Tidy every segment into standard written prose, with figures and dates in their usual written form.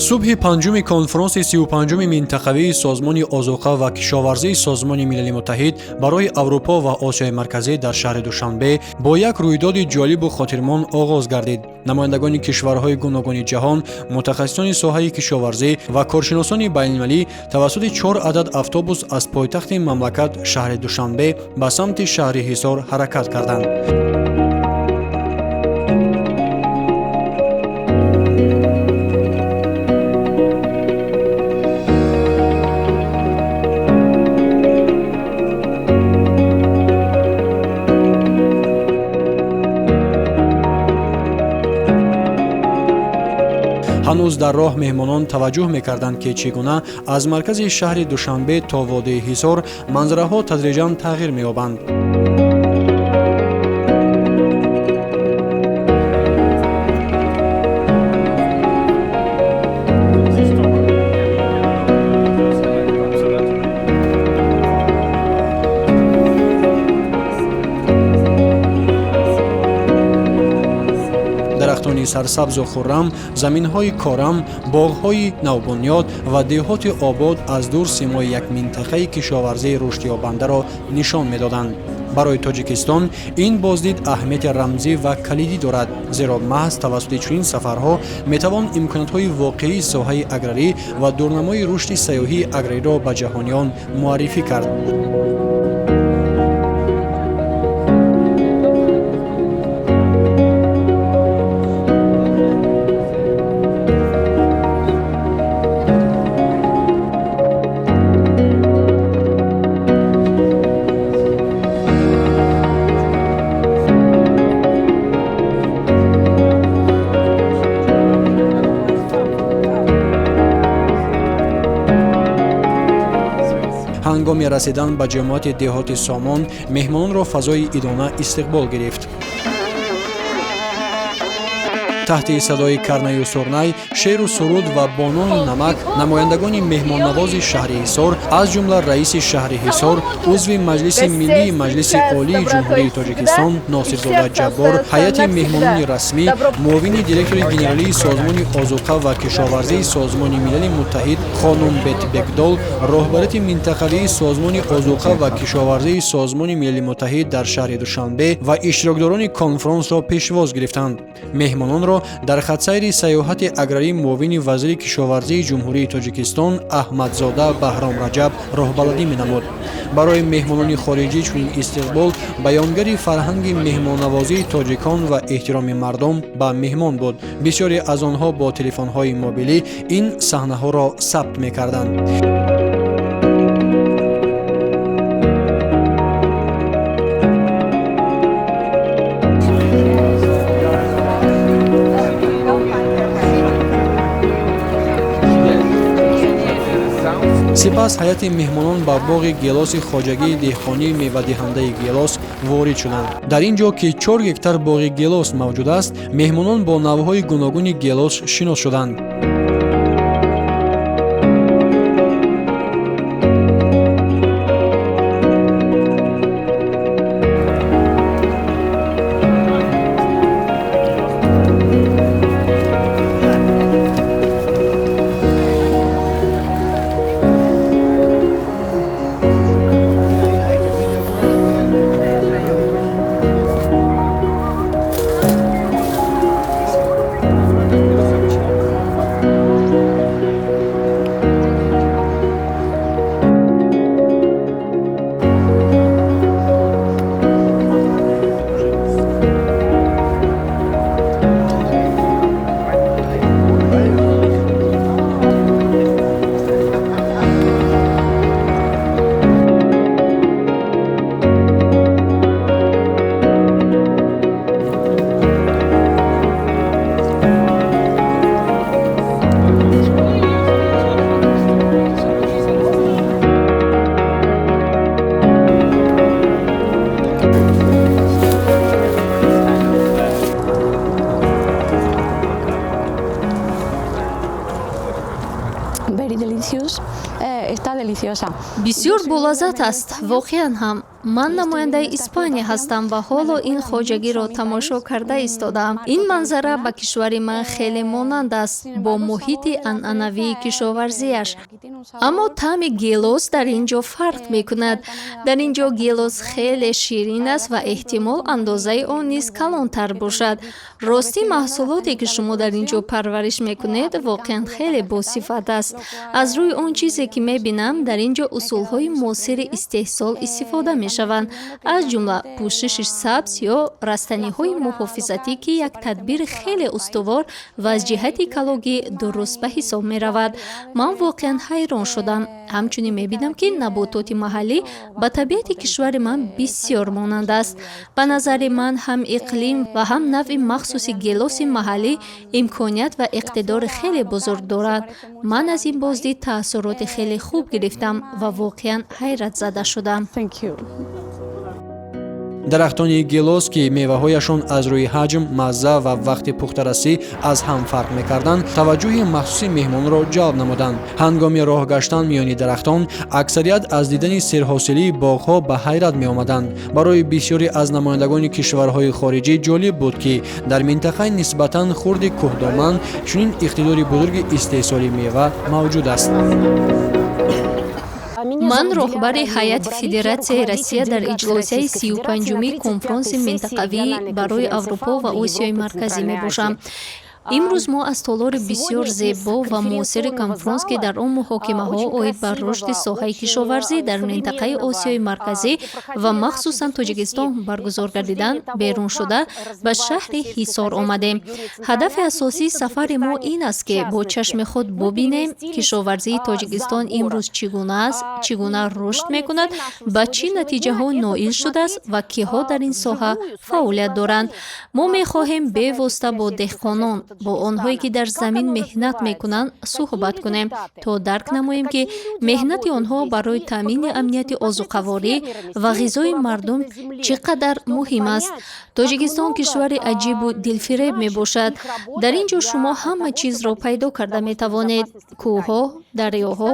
Субҳи панҷуми конфронси 35-уми минтақавии Созмони озуқа ва кишоварзии Созмони Милали Муттаҳид барои Аврупо ва Осиёи Марказӣ дар шаҳри Душанбе бо як рӯйдоди ҷолибу хотирмон оғоз гардид. Намояндагони кишварҳои гуногуни ҷаҳон, мутахассисони соҳаи кишоварзӣ ва коршиносони байналмилалӣ тавассути чор адад автобус аз пойтахти мамлакат, шаҳри Душанбе, ба самти шаҳри Ҳисор ҳаракат карданд. Ҳанӯз дар роҳ меҳмонон таваҷҷӯҳ мекарданд, ки чӣ гуна аз маркази шаҳри Душанбе то водии Ҳисор манзараҳо тадриҷан тағйир меёбанд. Дарахтони сарсабзу хуррам, заминҳои корам, боғҳои навбунёд ва деҳоти обод аз дур симои як минтақаи кишоварзии рушдёбандаро нишон медоданд. Барои Тоҷикистон ин боздид аҳамияти рамзӣ ва калидӣ дорад, зеро маҳз тавассути чунин сафарҳо метавон имкониятҳои воқеии соҳаи аграрӣ ва дурнамои рушди сайёҳии аграриро ба ҷаҳониён муаррифӣ кард. Ҳангоми расидан ба ҷамоати деҳоти Сомон меҳмононро фазои идона истиқбол гирифт. Таҳти садои карнаю сурнай, шеру суруд ва бо нону намак намояндагони меҳмоннавози шаҳри Ҳисор, аз ҷумла раиси шаҳри Ҳисор, узви Маҷлиси Миллии Маҷлиси Олии Ҷумҳурии Тоҷикистон Носирзода Ҷаббор, ҳайати меҳмонони расмӣ, муовини директори генералии Созмони озуқа ва кишоварзии Созмони Милали Муттаҳид хонум Бетбекдол, роҳбарияти минтақавии Созмони озуқа ва кишоварзии Созмони Милали Муттаҳид дар шаҳри Душанбе ва иштирокдорони конфронсро пешвоз гирифтанд. Меҳмононро дар хатсайри сайёҳати аграрӣ муовини вазири кишоварзии Ҷумҳурии Тоҷикистон Аҳмадзода Баҳром Раҷаб роҳбаладӣ менамуд. Барои меҳмонони хориҷӣ чунин истиқбол баёнгари фарҳанги меҳмоннавозии тоҷикон ва эҳтироми мардум ба меҳмон буд. Бисёре аз онҳо бо телефонҳои мобилӣ ин саҳнаҳоро сабт мекарданд. Сипас ҳайати меҳмонон ба боғи гелоси хоҷагии деҳқонии мевадиҳандаи Гелос ворид шуданд. Дар ин ҷо, ки 4 гектар боғи гелос мавҷуд аст, меҳмонон бо навъҳои гуногуни гелос шинос шуданд. Very delicious. Está deliciosa. Бисёр болаззат аст, воқеан ҳам. Ман намояндаи Испания ҳастам ва ҳоло ин хоҷагиро тамошо карда истодаам. Ин манзара ба кишвари ман хеле монанд аст бо муҳити анъанавии кишоварзиаш, аммо таъми гелос дар ин ҷо фарқ мекунад. Дар ин ҷо гелос хеле ширин аст ва эҳтимол, андозаи он низ калонтар бошад. Ростӣ, маҳсулоте, ки шумо дар ин ҷо парвариш мекунед, воқеан хеле босифат аст. Аз рӯи он чизе, ки мебинам, дар ин ҷо усулҳои муосири истеҳсол истифода мешаванд, аз ҷумла пӯшиши сабз ё растаниҳои муҳофизатӣ, ки як тадбири хеле устувор ва аз ҷиҳати экологӣ дуруст ба ҳисоб меравад. Ман воқеан ҳайрон шудам. Ҳамчунин мебинам, ки набототи маҳаллӣ ба табиати кишвари ман бисёр монанд аст. Ба назари ман, ҳам иқлим ва ҳам навъи махсуси гелоси маҳаллӣ имконият ва иқтидори хеле бузург дорад. Ман аз ин боздид таассуроти хеле хуб гирифтам ва воқеан ҳайратзада шудам. Дарахтони гелос, ки меваҳояшон аз рӯи ҳаҷм, мазза ва вақти пухтарасӣ аз ҳам фарқ мекарданд, таваҷҷӯҳи махсуси меҳмонро ҷалб намуданд. Ҳангоми роҳ гаштан миёни дарахтон аксарият аз дидани серҳосилии боғҳо ба ҳайрат меомаданд. Барои бисёре аз намояндагони кишварҳои хориҷӣ ҷолиб буд, ки дар минтақаи нисбатан хурди кӯҳдоман чунин иқтидори бузурги истеҳсоли мева мавҷуд аст. Ман роҳбари ҳайати Федератсияи Россия дар иҷлосияи 35-уми Конфронси минтақавӣ барои Аврупо ва Осиёи Марказӣ мебошам. Имрӯз мо аз толори бисёр зебо ва муосири конфронс, ки дар он муҳокимаҳо оид ба рушди соҳаи кишоварзӣ дар минтақаи Осиёи Марказӣ ва махсусан Тоҷикистон баргузор гардиданд, берун шуда, ба шаҳри Ҳисор омадем. Ҳадафи асосии сафари мо ин аст, ки бо чашми худ бубинем, кишоварзии Тоҷикистон имрӯз чӣ гуна аст, чӣ гуна рушд мекунад, ба чӣ натиҷаҳо ноил шудааст ва киҳо дар ин соҳа фаъолият доранд. Мо мехоҳем бевосита бо деҳқонон, бо онҳое, ки дар замин меҳнат мекунанд, суҳбат кунем, то дарк намоем, ки меҳнати онҳо барои таъмини амнияти озуқаворӣ ва ғизои мардум чӣ қадар муҳим аст. Тоҷикистон кишвари аҷибу дилфиреб мебошад. Дар ин ҷо шумо ҳама чизро пайдо карда метавонед: кӯҳҳо, дарёҳо,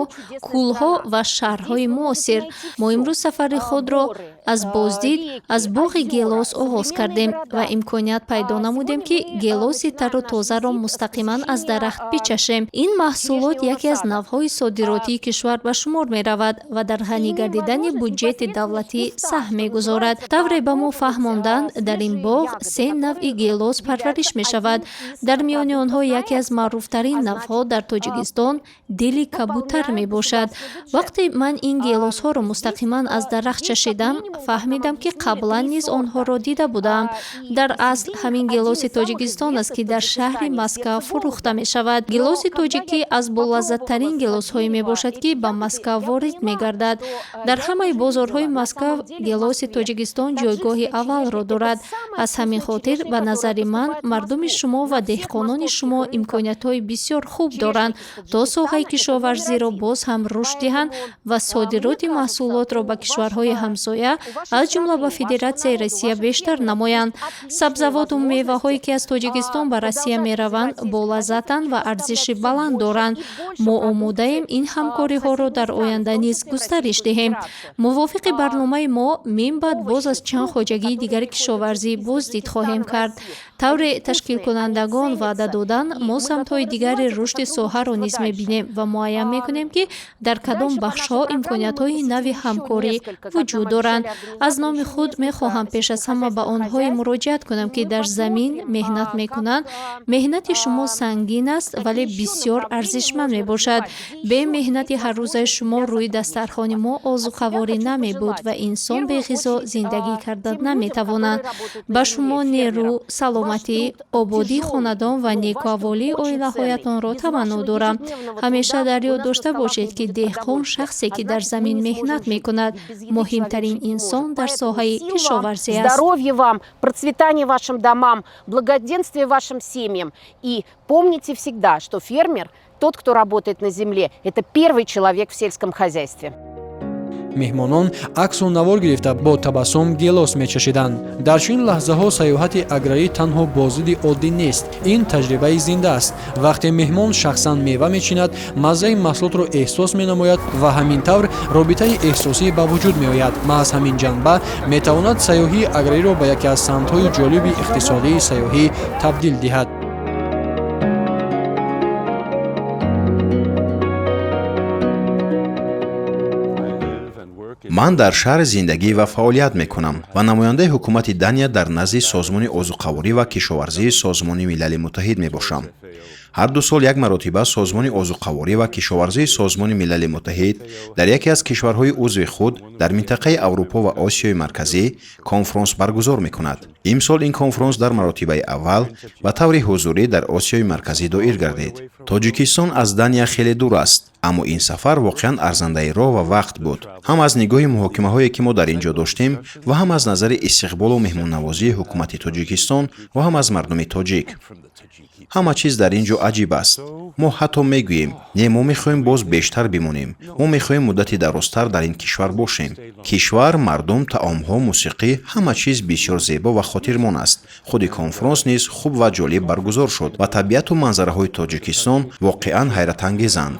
кӯлҳо ва шаҳрҳои муосир. Мо имрӯз сафари худро аз боздид аз боғи гелос оғоз кардем ва имконият пайдо намудем, ки гелоси тару тозаро мустақиман аз дарахт бичашем. Ин маҳсулот яке аз навъҳои содиротии кишвар ба шумор меравад ва дар ғанӣ гардидани буҷети давлатӣ саҳм мегузорад. Тавре ба мо фаҳмонданд, дар ин боғ се навъи гелос парвариш мешавад. Дар миёни онҳо яке аз маъруфтарин навъҳо дар Тоҷикистон дили кабутар мебошад. Вақте ман ин гелосҳоро мустақиман аз дарахт чашидам, фаҳмидам, ки қаблан низ онҳоро дида будам. Дар асл ҳамин гелоси Тоҷикистон аст, ки дар шаҳри Москав фурӯхта мешавад. Гелоси тоҷикӣ аз болаззаттарин гелосҳое мебошад, ки ба Москав ворид мегардад. Дар ҳамаи бозорҳои Москав гелоси Тоҷикистон ҷойгоҳи аввалро дорад. Аз ҳамин хотир, ба назари ман, мардуми шумо ва деҳқонони шумо имкониятҳои бисёр хуб доранд, то соҳаи кишоварзиро боз ҳам рушд диҳанд ва содироти маҳсулотро ба кишварҳои ҳамсоя, аз ҷумла ба Федератсияи Россия, бештар намоянд. Сабзавоту меваҳое, ки аз Тоҷикистон ба Россия мераванд, болаззатанд ва арзиши баланд доранд. Мо омодаем ин ҳамкориҳоро дар оянда низ густариш диҳем. Мувофиқи барномаи мо минбаъд боз аз чанд хоҷагии дигари кишоварзӣ боздид хоҳем кард. Тавре ташкилкунандагон ваъда доданд, мо самтҳои дигари рушди соҳаро низ мебинем ва муайян мекунем, ки дар кадом бахшҳо имкониятҳои нави ҳамкорӣ вуҷуд доранд. Аз номи худ мехоҳам пеш аз ҳама ба онҳое муроҷиат кунам, ки дар замин меҳнат мекунанд. Меҳнати шумо сангин аст, вале бисёр арзишманд мебошад. Бе меҳнати ҳаррӯзаи шумо рӯи дастархони мо озуқаворӣ намебуд ва инсон беғизо зиндагӣ карда наметавонад. Ба шумо нерӯ, саломатӣ, ободии хонадон ва некуаҳволии оилаҳоятонро таманно дорам. Ҳамеша дар ёд дошта бошед, ки деҳқон, шахсе, ки дар замин меҳнат мекунад, муҳимтарин инсон дар соҳаи кишоварзӣ аст. Здоровья вам, процветания вашим домам, благоденствия вашим семьям. И помните всегда, что фермер, тот, кто работает на земле, это первый человек в сельском хозяйстве. Меҳмонон аксу навор гирифта, бо табассум гелос мечашиданд. Дар чунин лаҳзаҳо сайёҳати аграрӣ танҳо боздиди оддӣ нест, ин таҷрибаи зинда аст. Вақте меҳмон шахсан мева мечинад, маззаи маҳсулотро эҳсос менамояд ва ҳамин тавр робитаи эҳсосӣ ба вуҷуд меояд. Маҳз ҳамин ҷанба метавонад сайёҳии аграриро ба яке аз самтҳои ҷолиби иқтисодии сайёҳӣ табдил диҳад. Ман дар шаҳр зиндагӣ ва фаъолият мекунам ва намояндаи ҳукумати Дания дар назди Созмони озуқаворӣ ва кишоварзии Созмони Милали Муттаҳид мебошам. Ҳар 2 сол як маротиба Созмони озуқаворӣ ва кишоварзии Созмони Милали Муттаҳид дар яке аз кишварҳои узви худ дар минтақаи Аврупо ва Осиёи Марказӣ конфронс баргузор мекунад. Имсол ин конфронс дар маротибаи аввал ба таври ҳузурӣ дар Осиёи Марказӣ доир гардид. Тоҷикистон аз Дания хеле дур аст, аммо ин сафар воқеан арзандаи роҳ ва вақт буд, ҳам аз нигоҳи муҳокимаҳое, ки мо дар ин ҷо доштем, ва ҳам аз назари истиқболу меҳмоннавозии ҳукумати Тоҷикистон ва ҳам аз мардуми тоҷик. Ҳама чиз дар ин ҷо аҷиб аст. Мо ҳатто мегӯем: не, мо мехоҳем боз бештар бимонем, мо мехоҳем муддати дарозтар дар ин кишвар бошем. Кишвар, мардум, таомҳо, мусиқӣ, ҳама чиз бисёр зебо ва хотирмон аст. Худи конфронс низ хуб ва ҷолиб баргузор шуд ва табиату манзараҳои Тоҷикистон воқеан ҳайратангезанд.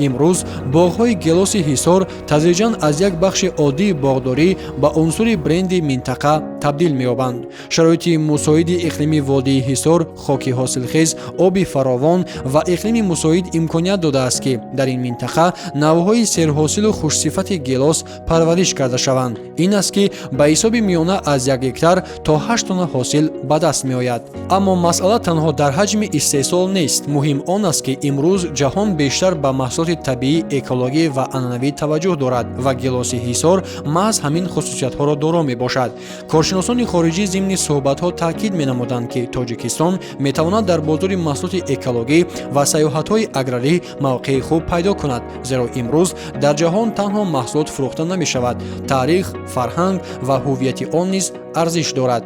Имрӯз боғҳои гелоси Ҳисор тадриҷан аз як бахши оддии боғдорӣ ба унсури бренди минтақа табдил меёбанд. Шароити мусоиди иқлими водии Ҳисор, хоки ҳосилхез, оби фаровон ва иқлими мусоид имконият додааст, ки дар ин минтақа навъҳои серҳосилу хушсифати гелос парвариш карда шаванд. Ин аст, ки ба ҳисоби миёна аз 1 гектар то 8 тонна ҳосил ба даст меояд. Аммо масъала танҳо дар ҳаҷми истеҳсол нест. Муҳим он аст, ки имрӯз ҷаҳон бештар ба маҳсулоти табиӣ, экологӣ ва анъанавӣ таваҷҷӯҳ дорад ва гелоси Ҳисор маҳз ҳамин хусусиятҳоро доро мебошад. Коршиносони хориҷӣ зимни суҳбатҳо таъкид менамуданд, ки Тоҷикистон метавонад дар бозори маҳсулоти экологӣ ва сайёҳатҳои аграрӣ мавқеи хуб пайдо кунад, зеро имрӯз дар ҷаҳон танҳо маҳсулот фурӯхта намешавад, таърих, фарҳанг ва ҳуввияти он низ арзиш дорад.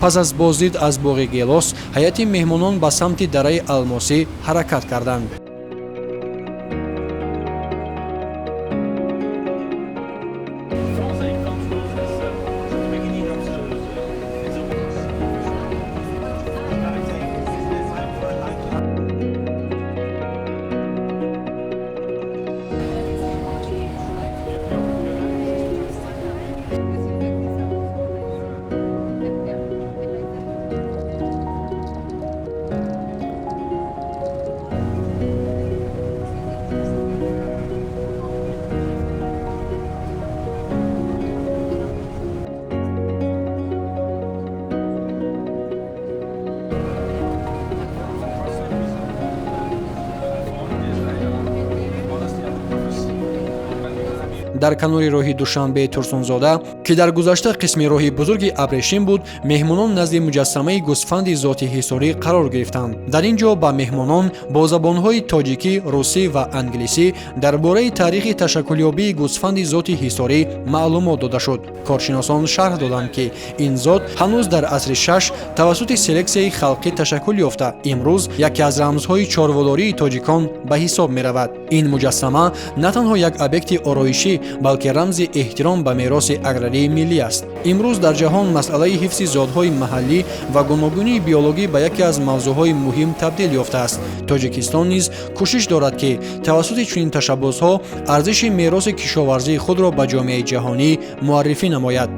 Пас аз боздид аз боғи гелос, ҳайати меҳмонон ба самти дараи Алмосӣ ҳаракат карданд. Дар канори роҳи Душанбеи Турсунзода, ки дар гузашта қисми роҳи бузурги абрешим буд, меҳмонон назди муҷассамаи гӯсфанди зоти ҳисорӣ қарор гирифтанд. Дар ин ҷо ба меҳмонон бо забонҳои тоҷикӣ, русӣ ва англисӣ дар бораи таърихи ташаккулёбии гӯсфанди зоти ҳисорӣ маълумот дода шуд. Коршиносон шарҳ доданд, ки ин зот ҳанӯз дар асри шаш тавассути селексияи халқӣ ташаккул ёфта, имрӯз яке аз рамзҳои чорводории тоҷикон ба ҳисоб меравад. Ин муҷассама на танҳо як объекти ороишӣ, балки рамзи эҳтиром ба мероси аграрии миллӣ аст. Имрӯз дар ҷаҳон масъалаи ҳифзи зотҳои маҳаллӣ ва гуногунии биологӣ ба яке аз мавзӯъҳои муҳим табдил ёфтааст. Тоҷикистон низ кӯшиш дорад, ки тавассути чунин ташаббусҳо арзиши мероси кишоварзии худро ба ҷомеаи ҷаҳонӣ муаррифӣ намояд.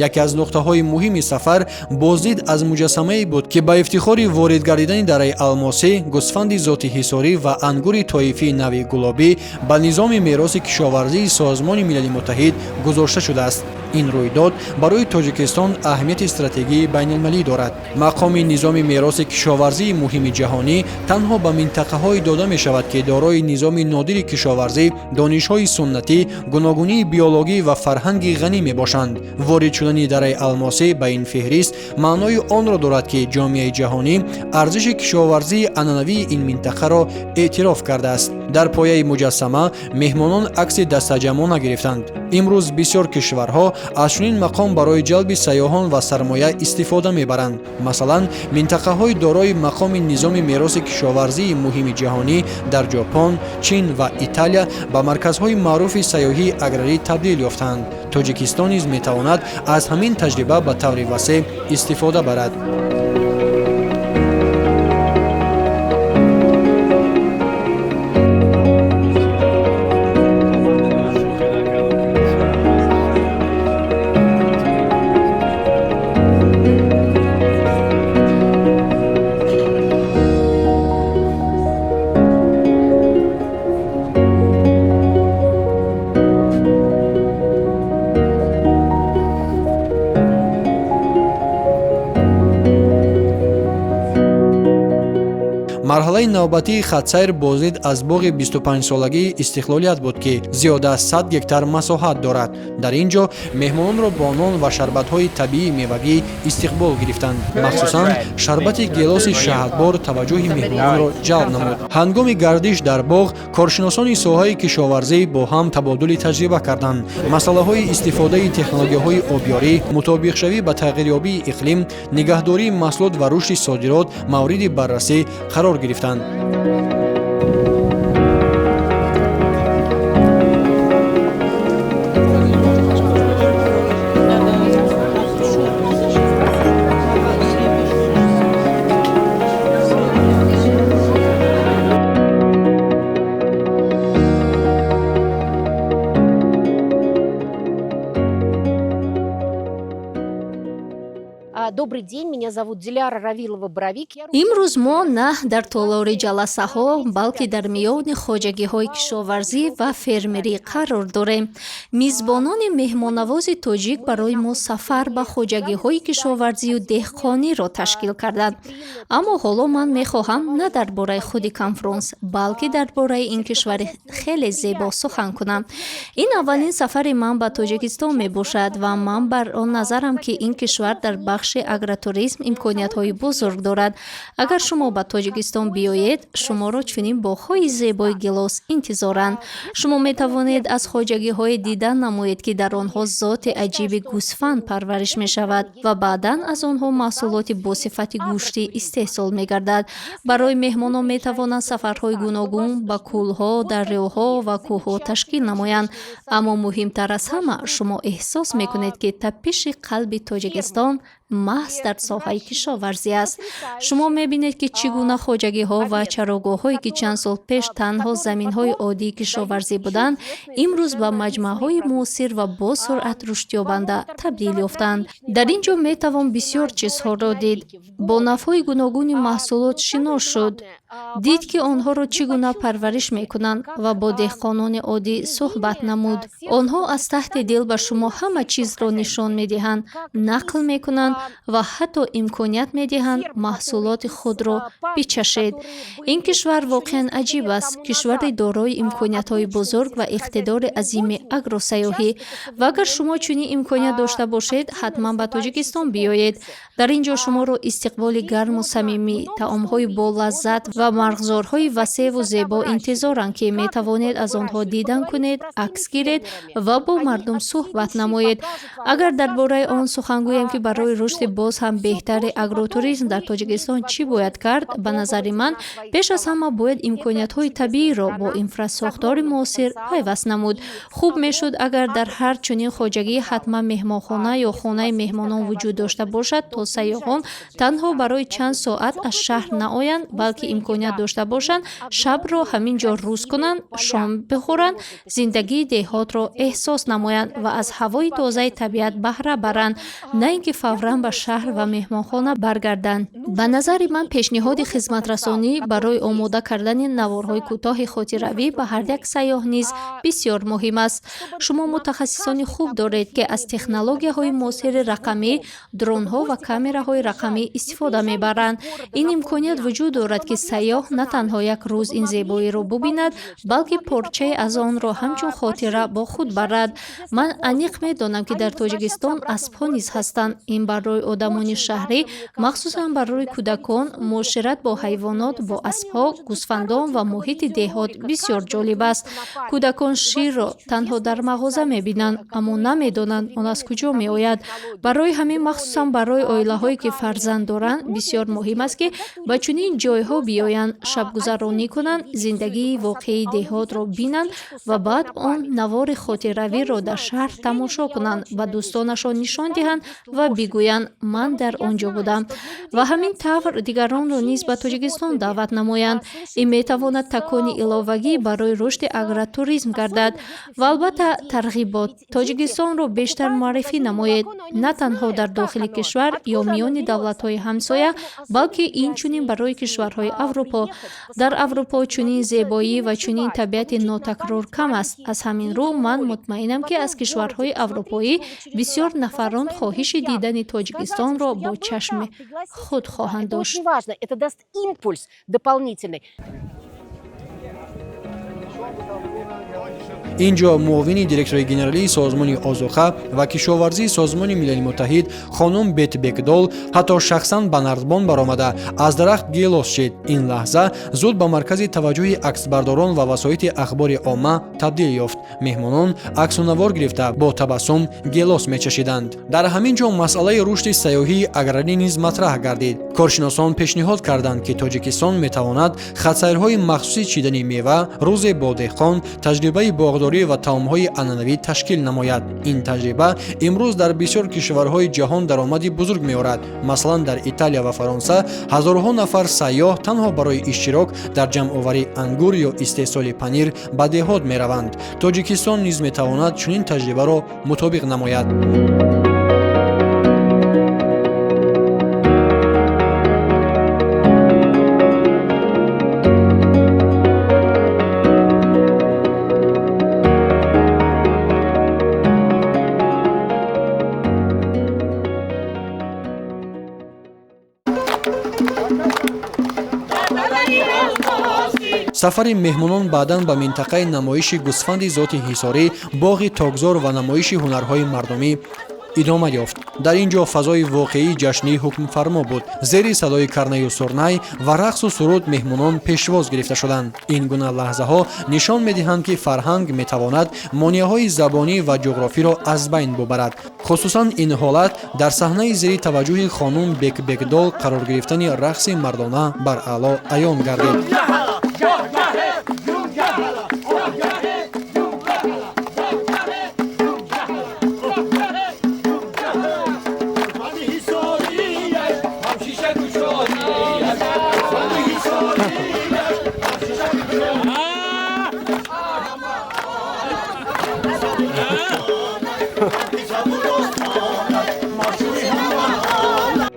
Яке аз нуқтаҳои муҳими сафар боздид аз муҷассамае буд, ки ба ифтихори ворид гардидани дараи Алмосӣ, гӯсфанди зоти ҳисорӣ ва ангури тоифии нави гулобӣ ба низоми мероси кишоварзии Созмони Милали Муттаҳид гузошта шудааст. Ин рӯйдод барои Тоҷикистон аҳамияти стратегии байналмилалӣ дорад. Мақоми низоми мероси кишоварзии муҳими ҷаҳонӣ танҳо ба минтақаҳое дода мешавад, ки дорои низоми нодири кишоварзӣ, донишҳои суннатӣ, гуногунии биологӣ ва фарҳанги ғанӣ мебошанд. Ворид шудани дараи Алмосӣ ба ин феҳрист маънои онро дорад, ки ҷомеаи ҷаҳонӣ арзиши кишоварзии анъанавии ин минтақаро эътироф кардааст. Дар пояи муҷассама меҳмонон акси дастаҷамъона гирифтанд. Имрӯз бисёр кишварҳо аз чунин мақом барои ҷалби сайёҳон ва сармоя истифода мебаранд. Масалан, минтақаҳои дорои мақоми низоми мероси кишоварзии муҳими ҷаҳонӣ дар Ҷопон, Чин ва Италия ба марказҳои маъруфи сайёҳии аграрӣ табдил ёфтаанд. Тоҷикистон низ метавонад аз ҳамин таҷриба ба таври васеъ истифода барад. Марҳалаи навбатии хатсайр боздид аз боғи 25-солагии истиқлолият буд, ки зиёда аз 100 гектар масоҳат дорад. Дар ин ҷо меҳмононро бо нон ва шарбатҳои табиии мевагӣ истиқбол гирифтанд. Махсусан шарбати гелоси шаҳдбор таваҷҷӯҳи меҳмононро ҷалб намуд. Ҳангоми гардиш дар боғ коршиносони соҳаи кишоварзӣ бо ҳам табодули таҷриба карданд. Масъалаҳои истифодаи технологияҳои обёрӣ, мутобиқшавӣ ба тағйирёбии иқлим, нигаҳдории маҳсулот ва рушди содирот мавриди баррасӣ қарор гирифтанд. Добрый день, меня зовут Диляра Равилова-Боровик. Имрӯз мо на дар толори ҷаласаҳо, балки дар миёни хоҷагиҳои кишоварзӣ ва фермерӣ қарор дорем. Мизбонони меҳмоннавози тоҷик барои мо сафар ба хоҷагиҳои кишоварзию деҳқониро ташкил карданд. Аммо ҳоло ман мехоҳам на дар бораи худи конфронс, балки дар бораи ин кишвари хеле зебо сухан кунам. Ин аввалин сафари ман ба Тоҷикистон мебошад ва ман бар он назарам, ки ин кишвар дар бахши агротуризм имкониятҳои бузург дорад. Агар шумо ба Тоҷикистон биёед, шуморо чунин боғҳои зебои гилос интизоранд. Шумо метавонед аз хоҷагиҳое дидан намоед, ки дар онҳо зоти аҷиби гӯсфанд парвариш мешавад ва баъдан аз онҳо маҳсулоти босифати гӯштӣ истеҳсол мегардад. Барои меҳмонон метавонанд сафарҳои гуногун ба кӯлҳо, дарёҳо ва кӯҳҳо ташкил намоянд. Аммо муҳимтар аз ҳама, шумо эҳсос мекунед, ки тапиши қалби Тоҷикистон маҳз дар соҳаи кишоварзӣ аст. Шумо мебинед, ки чӣ гуна хоҷагиҳо ва чарогоҳҳое, ки чанд сол пеш танҳо заминҳои оддии кишоварзӣ буданд, имрӯз ба маҷмӯаҳои муосир ва босуръат рушдёбанда табдил ёфтанд. Дар ин ҷо метавон бисёр чизҳоро дид. Бо навъҳои гуногуни маҳсулот шинос шуд. Дид, ки онҳоро чӣ гуна парвариш мекунанд ва бо деҳқонони оддӣ суҳбат намуд. Онҳо аз таҳти дил ба шумо ҳама чизро нишон медиҳанд, нақл мекунанд ва ҳатто имконият медиҳанд маҳсулоти худро бичашед. Ин кишвар воқеан аҷиб аст, кишвари дорои имкониятҳои бузург ва иқтидори азими агросайёҳӣ. Ва агар шумо чунин имконият дошта бошед, ҳатман ба Тоҷикистон биёед. Дар ин ҷо шуморо истиқболи гарму самимӣ, таомҳои болаззат ва марғзорҳои васеъву зебо интизоранд, ки метавонед аз онҳо дидан кунед, акс гиред ва бо мардум суҳбат намоед. Агар дар бораи он сухан гӯем, ки барои рушди Рушди боз ҳам беҳтари агротуризм дар Тоҷикистон чӣ бояд кард, ба назари ман, пеш аз ҳама бояд имкониятҳои табииро бо инфрасохтори муосир пайваст намуд. Хуб мешуд, агар дар ҳар чунин хоҷагӣ ҳатман меҳмонхона ё хонаи меҳмонон вуҷуд дошта бошад, то сайёҳон танҳо барои чанд соат аз шаҳр наоянд, балки имконият дошта бошанд шабро ҳамин ҷо рӯз кунанд, шом бихӯранд, зиндагии деҳотро эҳсос намоянд ва аз ҳавои тозаи табиат баҳра баранд, на ин ки фавран ба шаҳр ва меҳмонхона баргарданд. Ба назари ман, пешниҳоди хизматрасонӣ барои омода кардани наворҳои кӯтоҳи хотиравӣ ба ҳар як сайёҳ низ бисёр муҳим аст. Шумо мутахассисони хуб доред, ки аз технологияҳои муосири рақамӣ, дронҳо ва камераҳои рақамӣ истифода мебаранд. Ин имконият вуҷуд дорад, ки сайёҳ на танҳо як рӯз ин зебоиро бубинад, балки порчае аз онро ҳамчун хотира бо худ барад. Ман аниқ медонам, ки дар Тоҷикистон аспҳо низ ҳастанд. Ин барои одамони шаҳрӣ, махсусан барои кӯдакон, муошират бо ҳайвонот, бо аспҳо, гӯсфандон ва муҳити деҳот бисёр ҷолиб аст. Кӯдакон ширро танҳо дар мағоза мебинанд, аммо намедонанд, он аз куҷо меояд. Барои ҳамин, махсусан барои оилаҳое, ки фарзанд доранд, бисёр муҳим аст, ки ба чунин ҷойҳо биёянд, шабгузаронӣ кунанд, зиндагии воқеии деҳотро бинанд ва баъд он навори хотиравиро дар шаҳр тамошо кунанд, ба дӯстонашон нишон диҳанд ва бигӯянд: «Ман дар он ҷо будам», ва ҳамин тавр дигаронро низ ба Тоҷикистон даъват намоянд. Ин метавонад такони иловагӣ барои рушди агротуризм гардад. Ва албатта, тарғибот. Тоҷикистонро бештар муаррифӣ намоед, на танҳо дар дохили кишвар ё миёни давлатҳои ҳамсоя, балки инчунин барои кишварҳои Аврупо. Дар Аврупо чунин зебоӣ ва чунин табиати нотакрор кам аст. Аз ҳамин рӯ ман мутмаинам, ки аз кишварҳои аврупоӣ бисёр нафарон хоҳиши дидани Тоҷикистонро бо чашми худ хоҳанд дошт. Очень важно, это даст импульс дополнительный. Ин ҷо муовини директори генералии Созмони озуқа ва кишоварзии Созмони Милали Муттаҳид хонум Бет Бекдол ҳатто шахсан ба нардбон баромада, аз дарахт гелос чид. Ин лаҳза зуд ба маркази таваҷҷӯҳи аксбардорон ва васоити ахбори омма табдил ёфт. Меҳмонон аксу навор гирифта, бо табассум гелос мечашиданд. Дар ҳамин ҷо масъалаи рушди сайёҳии аграрӣ низ матраҳ гардид. Коршиносон пешниҳод карданд, ки Тоҷикистон метавонад хатсайрҳои махсуси чидани мева, рӯзе бо деҳқон, таҷрибаи боғдорӣ ва таомҳои анъанавӣ ташкил намояд. Ин таҷриба имрӯз дар бисёр кишварҳои ҷаҳон даромади бузург меорад. Масалан, дар Италия ва Фаронса ҳазорҳо нафар сайёҳ танҳо барои иштирок дар ҷамъоварии ангур ё истеҳсоли панир ба деҳот мераванд. Тоҷикистон низ метавонад чунин таҷрибаро мутобиқ намояд. Сафари меҳмонон баъдан ба минтақаи намоиши гӯсфанди зоти Ҳисорӣ, боғи токзор ва намоиши ҳунарҳои мардумӣ идома ёфт. Дар ин ҷо фазои воқеии ҷашнӣ ҳукмфармо буд. Зери садои карнаю сурнай ва рақсу суруд меҳмонон пешвоз гирифта шуданд. Ин гуна лаҳзаҳо нишон медиҳанд, ки фарҳанг метавонад монеаҳои забонӣ ва ҷуғрофиро аз байн бубарад. Хусусан ин ҳолат дар саҳнаи зери таваҷҷӯҳи хонум Бекбекдол қарор гирифтани рақси мардона бар аъло аён гардид.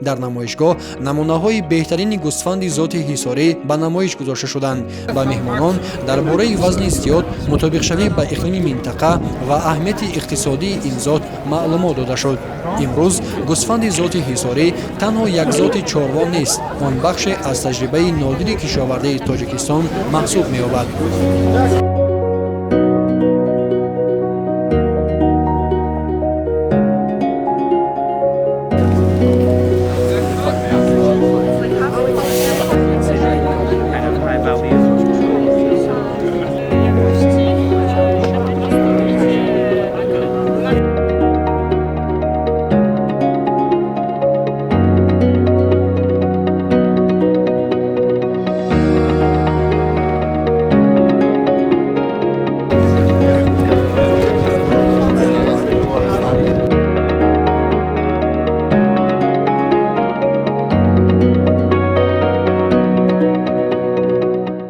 Дар намоишгоҳ намунаҳои беҳтарини гӯсфанди зоти Ҳисорӣ ба намоиш гузошта шуданд. Ба меҳмонон дар бораи вазни зиёд, мутобиқшавӣ ба иқлими минтақа ва аҳамияти иқтисодии ин зот маълумот дода шуд. Имрӯз гӯсфанди зоти Ҳисорӣ танҳо як зоти чорво нест, он бахше аз таҷрибаи нодири кишовардии Тоҷикистон маҳсуб меёбад.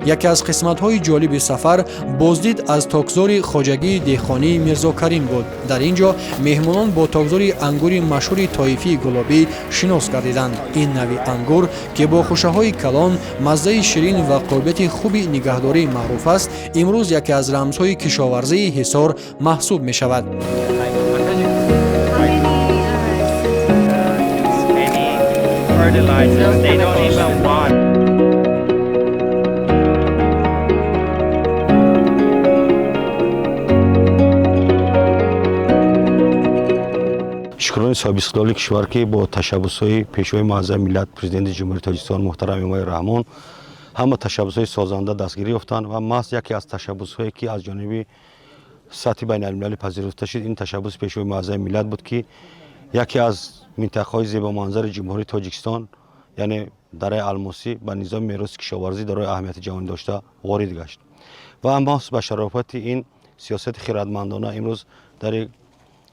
Яке аз қисматҳои ҷолиби сафар боздид аз токзори хоҷагии деҳқонии Мирзокарим буд. Дар ин ҷо меҳмонон бо токзори ангури машҳури тоифии гулобӣ шинос гардиданд. Ин навъи ангур, ки бо хӯшаҳои калон, маззаи ширин ва қобилияти хуби нигаҳдорӣ маъруф аст, имрӯз яке аз рамзҳои кишоварзии Ҳисор маҳсуб мешавад. Fertilizers, they don't even want. Шукрони соҳибистиқлоли кишвар, ки бо ташаббусҳои Пешвои муаззами миллат, Президенти Ҷумҳурии Тоҷикистон муҳтарам Эмомалӣ Раҳмон ҳама ташаббусҳои созанда дастгирӣ ёфтанд ва маҳз яке аз ташаббусҳое, ки аз ҷониби сатҳи байналмилалӣ пазируфта шуд, ин ташаббуси Пешвои муаззами миллат буд, ки яке аз минтақаҳои зебоманзари Ҷумҳурии Тоҷикистон, яъне Дараи Алмосӣ, ба низоми мероси кишоварзӣ дорои аҳамияти ҷаҳонӣ дошта ворид гашт. Ва маҳз ба шарофати ин сиёсати хирадмандона имрӯз дари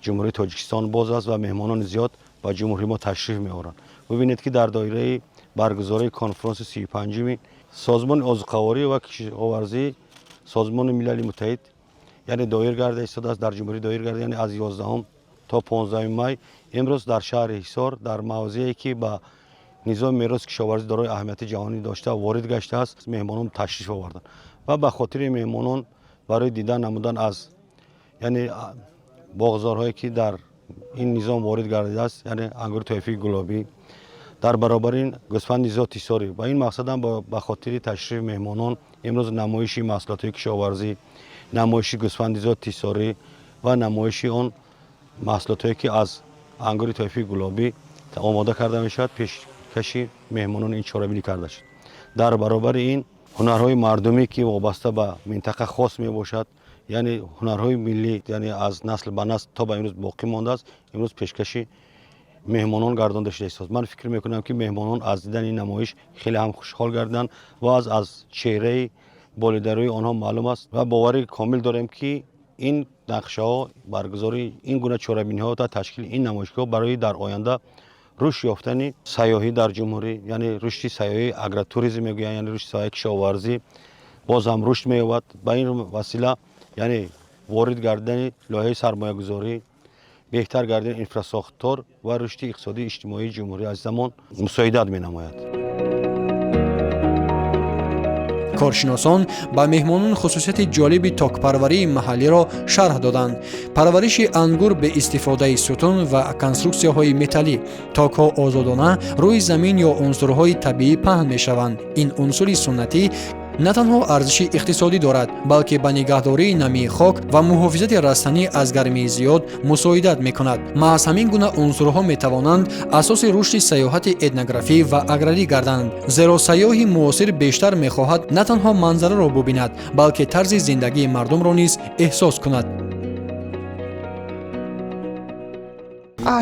Ҷумҳурии Тоҷикистон боз аст ва меҳмонони зиёд ба ҷумҳурии мо ташриф меоранд. Бибинед, ки дар доираи баргузории конфронси 35-уми Созмони озуқаворӣ ва кишоварзии Созмони Милали Муттаҳид, яъне доир гарда истодааст, дар ҷумҳурӣ доир гарда, яъне аз 11 то 15 май, имрӯз дар шаҳри Ҳисор, дар мавзее, ки ба низоми мероси кишоварзӣ дорои аҳамияти ҷаҳонӣ дошта ворид гаштааст, меҳмонон ташриф оварданд. Ва ба хотири меҳмонон барои дидан намудан аз, яъне, боғзорҳое, ки дар ин низом ворид гардидааст, яъне ангури тоифии гулобӣ, дар баробари ин гӯсфанди зоти ҳисорӣ, ба ин мақсадам ба хотири ташрифи меҳмонон имрӯз намоиши маҳсулотҳои кишоварзӣ, намоиши гӯсфанди зоти ҳисорӣ ва намоиши он маҳсулотҳое, ки аз ангури тоифии гулобӣ омода карда мешавад, пешкаши меҳмонони ин чорабинӣ карда шуд. Дар баробари ин ҳунарҳои мардумӣ, ки вобаста ба минтақа хос мебошад, яъне ҳунарҳои миллӣ, яъне аз насл ба насл то ба имрӯз боқӣ мондааст, имрӯз пешкаши меҳмонон гардонда шуда истодааст. Ман фикр мекунам, ки меҳмонон аз дидани ин намоиш хеле ҳам хушҳол гардиданд ва аз чеҳраи болидарӯи онҳо маълум аст. Ва бовари комил дорем, ки ин нақшаҳо, баргузории ин гуна чорабиниҳо ва ташкили ин намоишгоҳ барои дар оянда рушд ёфтани сайёҳӣ дар ҷумҳурӣ, яъне рушди сайёҳии агротуризм мегӯянд, яъне рушди сайёҳии кишоварзӣ боз ҳам рушд меёбад. Ба ин васила, яъне ворид гардидани лоиҳаи сармоягузорӣ, беҳтар гардидани инфрасохтор ва рушди иқтисодии иҷтимоии ҷумҳурии азизамон мусоидат менамояд. Коршиносон ба меҳмонон хусусияти ҷолиби токпарварии маҳаллиро шарҳ доданд: парвариши ангур бе истифодаи сутун ва конструксияҳои металлӣ. Токҳо озодона рӯи замин ё унсурҳои табиӣ паҳн мешаванд. Ин унсури суннатӣ на танҳо арзиши иқтисодӣ дорад, балки ба нигаҳдории намии хок ва муҳофизати растанӣ аз гармии зиёд мусоидат мекунад. Маҳз ҳамин гуна унсурҳо метавонанд асоси рушди сайёҳати этнографӣ ва аграрӣ гарданд, зеро сайёҳи муосир бештар мехоҳад на танҳо манзараро бубинад, балки тарзи зиндагии мардумро низ эҳсос кунад.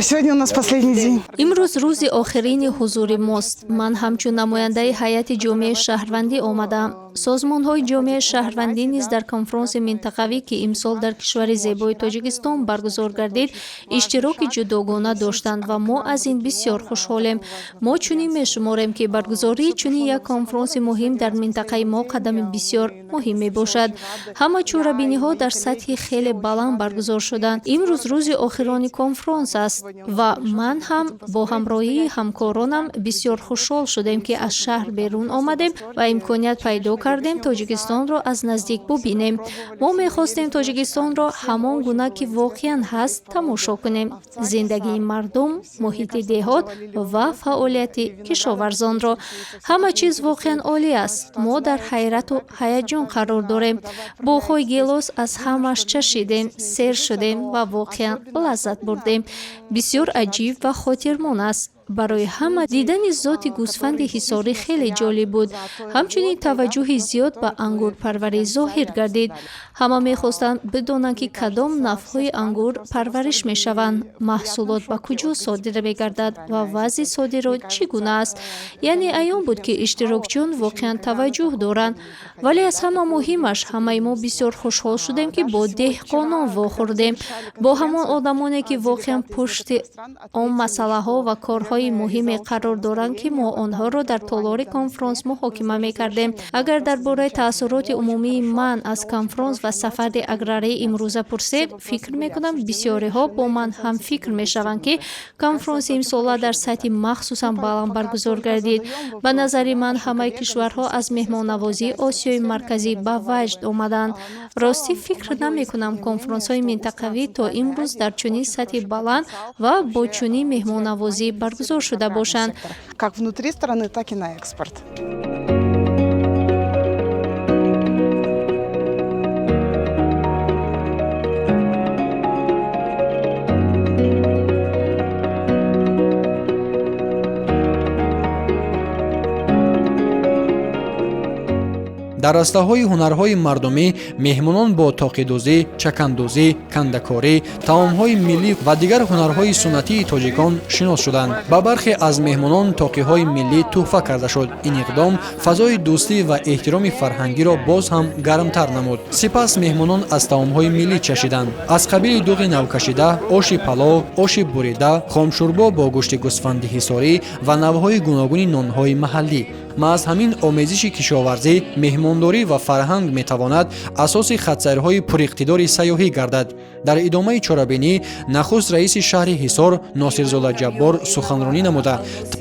Сегодня у нас последний день. Имрӯз рӯзи охирини ҳузури мост. Ман ҳамчун намояндаи ҳайати ҷомеаи шаҳрвандӣ омадаам. Созмонҳои ҷомеаи шаҳрвандӣ низ дар конфронси минтақавӣ, ки имсол дар кишвари зебои Тоҷикистон баргузор гардид, иштироки ҷудогона доштанд ва мо аз ин бисёр хушҳолем. Мо чунин мешуморем, ки баргузории чунин як конфронси муҳим дар минтақаи мо қадами бисёр муҳим мебошад. Ҳама чорабиниҳо дар сатҳи хеле баланд баргузор шуданд. Имрӯз рӯзи охирони конфронс аст ва ман ҳам бо ҳамроҳии ҳамкоронам бисёр хушҳол шудем, ки аз шаҳр берун омадем ва имконият пайдо кардем Тоҷикистонро аз наздик бубинем. Мо мехостем Тоҷикистонро ҳамон гуна, ки воқеан ҳаст, тамошо кунем: зиндагии мардум, муҳити деҳот ва фаъолияти кишоварзонро. Ҳама чиз воқеан олӣ аст. Мо дар ҳайрату ҳаяҷон қарор дорем. Боғҳои гелос аз ҳамаш чашидем, сер шудем ва воқеан лаззат бурдем. Бисёр аҷиб ва хотирмон аст. Барои ҳама дидани зоти гӯсфанди ҳисорӣ хеле ҷолиб буд. Ҳамчунин таваҷҷӯҳи зиёд ба ангурпарварӣ зоҳир гардид. Ҳама мехостанд бидонанд, ки кадом навъҳои ангур парвариш мешаванд, маҳсулот ба куҷо содир мегардад ва вазъи содирот чӣ гуна аст. Яъне аён буд, ки иштирокчиён воқеан таваҷҷӯҳ доранд. Вале аз ҳама муҳимаш, ҳамаи мо бисёр хушҳол шудем, ки бо деҳқонон вохӯрдем, бо ҳамон одамоне, ки воқеан пушти он масъалаҳо ва корҳои масъалаҳои муҳиме қарор доранд, ки мо онҳоро дар толори конфронс муҳокима мекардем. Агар дар бораи таассуроти умумии ман аз конфронс ва сафари аграрии имрӯза пурсед, фикр мекунам, бисёриҳо бо ман ҳамфикр мешаванд, ки конфронси имсола дар сатҳи махсусан баланд баргузор гардид. Ба назари ман, ҳамаи кишварҳо аз меҳмоннавозии Осиёи Марказӣ ба ваҷд омаданд. Ростӣ, фикр намекунам, конфронсҳои минтақавӣ то имрӯз дар чунин сатҳи баланд ва бо чунин меҳмоннавозӣ баргузор шуда бошанд. Как внутри страны, так и на экспорт. Дар растаҳои ҳунарҳои мардумӣ меҳмонон бо тоқидӯзӣ, чакандӯзӣ, кандакорӣ, таомҳои миллӣ ва дигар ҳунарҳои суннатии тоҷикон шинос шуданд. Ба бархе аз меҳмонон тоқиҳои миллӣ тӯҳфа карда шуд. Ин иқдом фазои дӯстӣ ва эҳтироми фарҳангиро боз ҳам гармтар намуд. Сипас меҳмонон аз таомҳои миллӣ чашиданд, аз қабили дуғи навкашида, оши палов, оши бурида, хомшӯрбо бо гӯшти гӯсфанди ҳисорӣ ва навъҳои гуногуни нонҳои маҳаллӣ. Маҳз ҳамин омезиши кишоварзӣ, меҳмондорӣ ва фарҳанг метавонад асоси хатсайрҳои пуриқтидори сайёҳӣ гардад. Дар идомаи чорабинӣ нахуст раиси шаҳри Ҳисор Носирзода Ҷаббор суханронӣ намуда,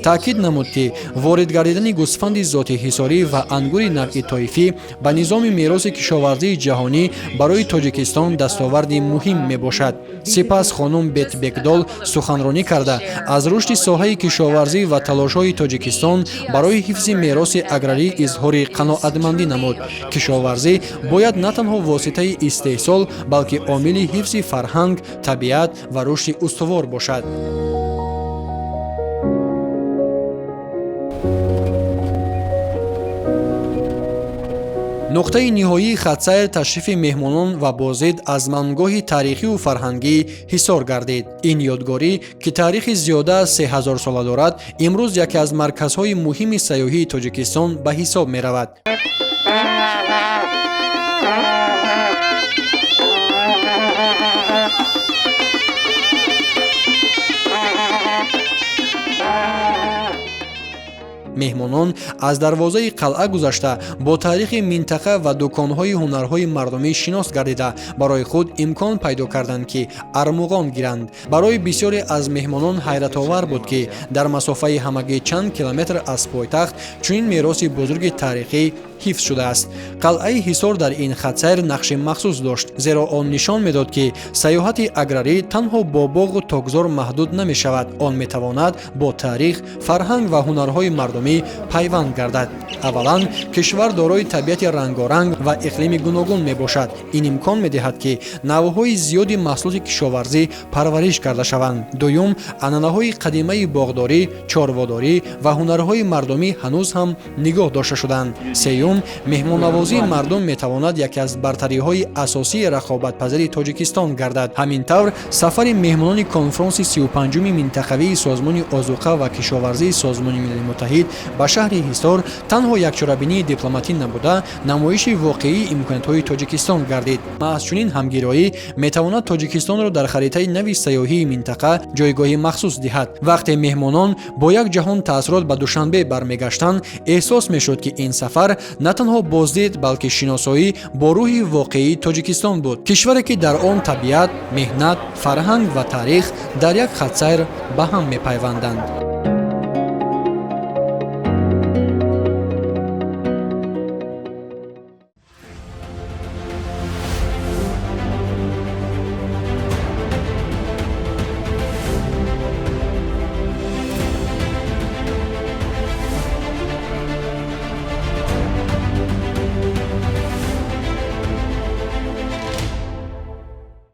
таъкид намуд, ки ворид гардидани гӯсфанди зоти ҳисорӣ ва ангури навъи тоифӣ ба низоми мероси кишоварзии ҷаҳонӣ барои Тоҷикистон дастоварди муҳим мебошад. Сипас хонум Бетбекдол суханронӣ карда, аз рушди соҳаи кишоварзӣ ва талошҳои Тоҷикистон барои ҳифзи мероси аграрӣ изҳори қаноатмандӣ намуд. Кишоварзӣ бояд на танҳо воситаи истеҳсол, балки омили ҳифзи фарҳанг, табиат ва рушди устувор бошад. Нуқтаи ниҳоии хатсайр ташрифи меҳмонон ва боздид аз мангоҳи таърихию фарҳангии Ҳисор гардид. Ин ёдгорӣ, ки таърихи зиёда аз 3000 сола дорад, имрӯз яке аз марказҳои муҳими сайёҳии Тоҷикистон ба ҳисоб меравад. Меҳмонон аз дарвозаи қалъа гузашта, бо таърихи минтақа ва дуконҳои ҳунарҳои мардумӣ шинос гардида, барои худ имкон пайдо карданд, ки армуғон гиранд. Барои бисёре аз меҳмонон ҳайратовар буд, ки дар масофаи ҳамагӣ чанд километр аз пойтахт чунин мероси бузурги таърихӣ ҳифз шудааст. Қалъаи Ҳисор дар ин хатсайр нақши махсус дошт, зеро он нишон медод, ки сайёҳати аграрӣ танҳо бо боғу токзор маҳдуд намешавад. Он метавонад бо таърих, фарҳанг ва ҳунарҳои мардумӣ пайванд гардад. Аввалан, кишвар дорои табиати рангоранг ва иқлими гуногун мебошад. Ин имкон медиҳад, ки навъҳои зиёди маҳсулоти кишоварзӣ парвариш карда шаванд. Дуюм, анъанаҳои қадимаи боғдорӣ, чорводорӣ ва ҳунарҳои мардумӣ ҳанӯз ҳам нигоҳ дошта шуданд. Сеюм, меҳмоннавозии мардум метавонад яке аз бартариҳои асосии рақобатпазири Тоҷикистон гардад. Ҳамин тавр, сафари меҳмонони конфронси 35-уми минтақавии Созмони озуқа ва кишоварзии Созмони Милали Муттаҳид ба шаҳри Ҳисор танҳо як чорабинии дипломатӣ набуда, намоиши воқеии имкониятҳои Тоҷикистон гардид. Маҳз чунин ҳамгироӣ метавонад Тоҷикистонро дар харитаи нави сайёҳии минтақа ҷойгоҳи махсус диҳад. Вақте меҳмонон бо як ҷаҳон таассурот ба Душанбе бармегаштанд, эҳсос мешуд, ки ин сафар на танҳо боздид, балки шиносоӣ бо рӯҳи воқеии Тоҷикистон буд, кишваре, ки дар он табиат, меҳнат, фарҳанг ва таърих дар як хатсайр ба ҳам мепайванданд.